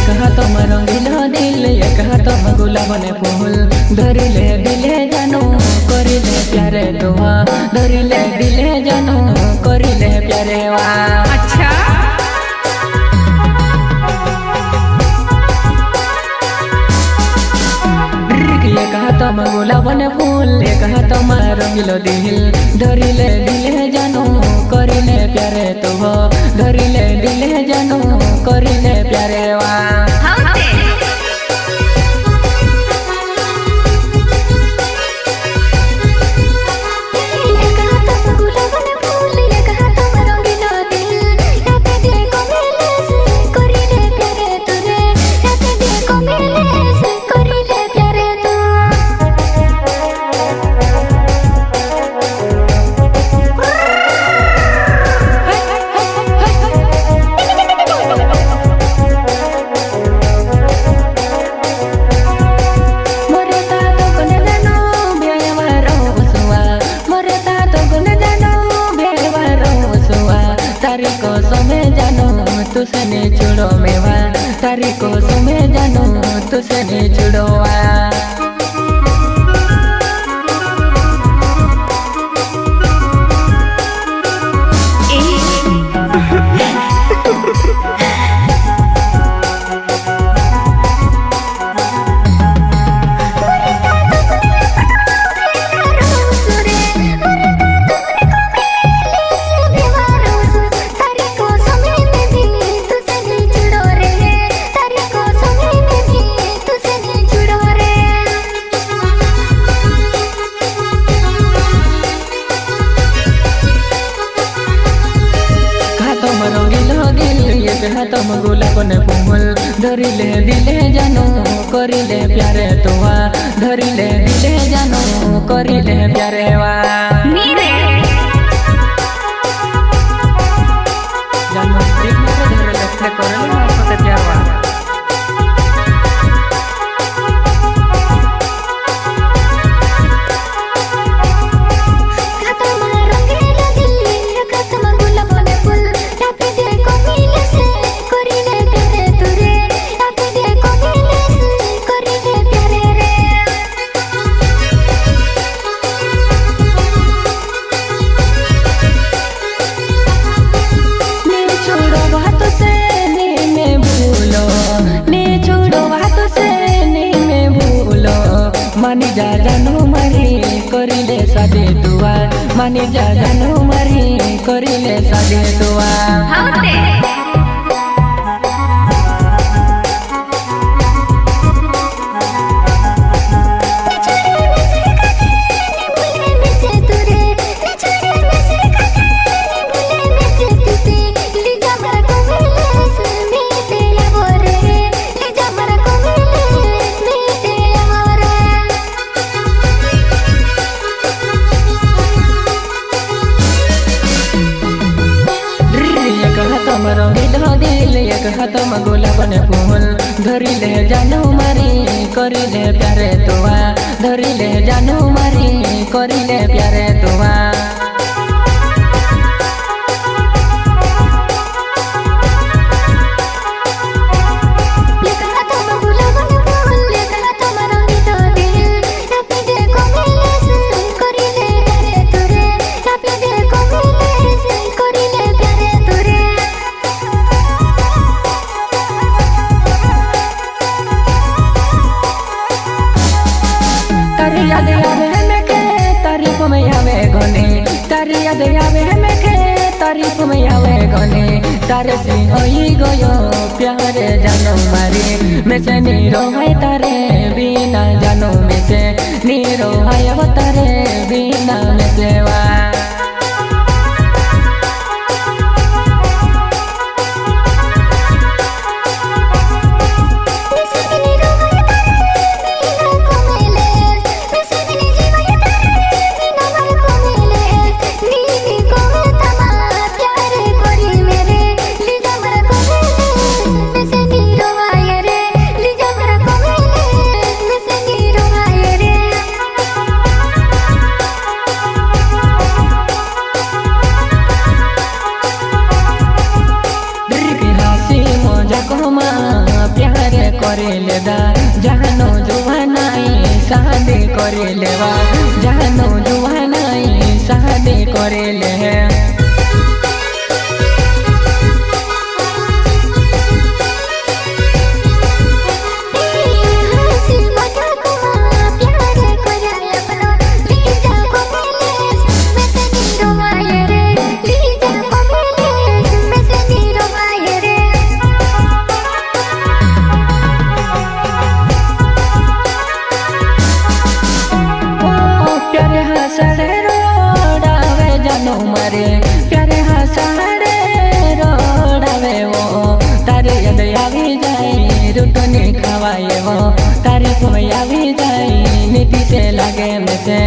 एक हाथ में रंगीला दिल, एक हाथ में गुलाब ने फूल। धरिले दिले जानू करिले प्यारे दुआ, धरिले दिले जानू करिले प्यारे वा। अच्छा एक हाथ में गुलाब ने फूल, एक हाथ में रंगीलो दिल। धरिले दिले जानू करिले प्यारे तुह, धरिले दिले जानू करिले प्यारे वा। तुसने छुड़ो मेवा, तारी को सुमे जानो तुसने छुड़ोवा। हाथ में गुलाब ने फूल, धरिले दिले जानू करिले प्यारे तुआ, धरिले दिले जानू करिले प्यारे वा। जानू दिल में धरे लखने करले मार प्यार वा। मानी जा जानू मारी करिले शादी दुआ, मानी जा जानू मारी करिले शादी दुआ। दिल एक हाथ में गुलाब ने फूल, धरिले जानू मारी करिले प्यारे तुआ, धरिले जानू मारी करिले प्यारे तुआ। तारी याद आवे में के तारीफ में आवे गने, तारी याद आवे में के तारीफ में आवे गने। तारे से होई गयो प्यारे जानो मारी, में से नीरो है तारे बिना जानो, में से नीरो है तारे बिना में सेवा। करे लेदा जानो जुवानाई शादी करे लेवा जानो जुवानाई शादी करे ले। हंसी मजाक प्यार कर अपना लीजा को मिले मैं से नीरो आए रे लीजा को मिले मैं से नीरो आए रे। ओ प्यारे हसड़े रोडावे जानो मारे प्यारे हसड़े रोडावे वो तारे याद આવી જાય રૂટની ખવાય वो तारे समय આવી જાય नीति से लागे में से।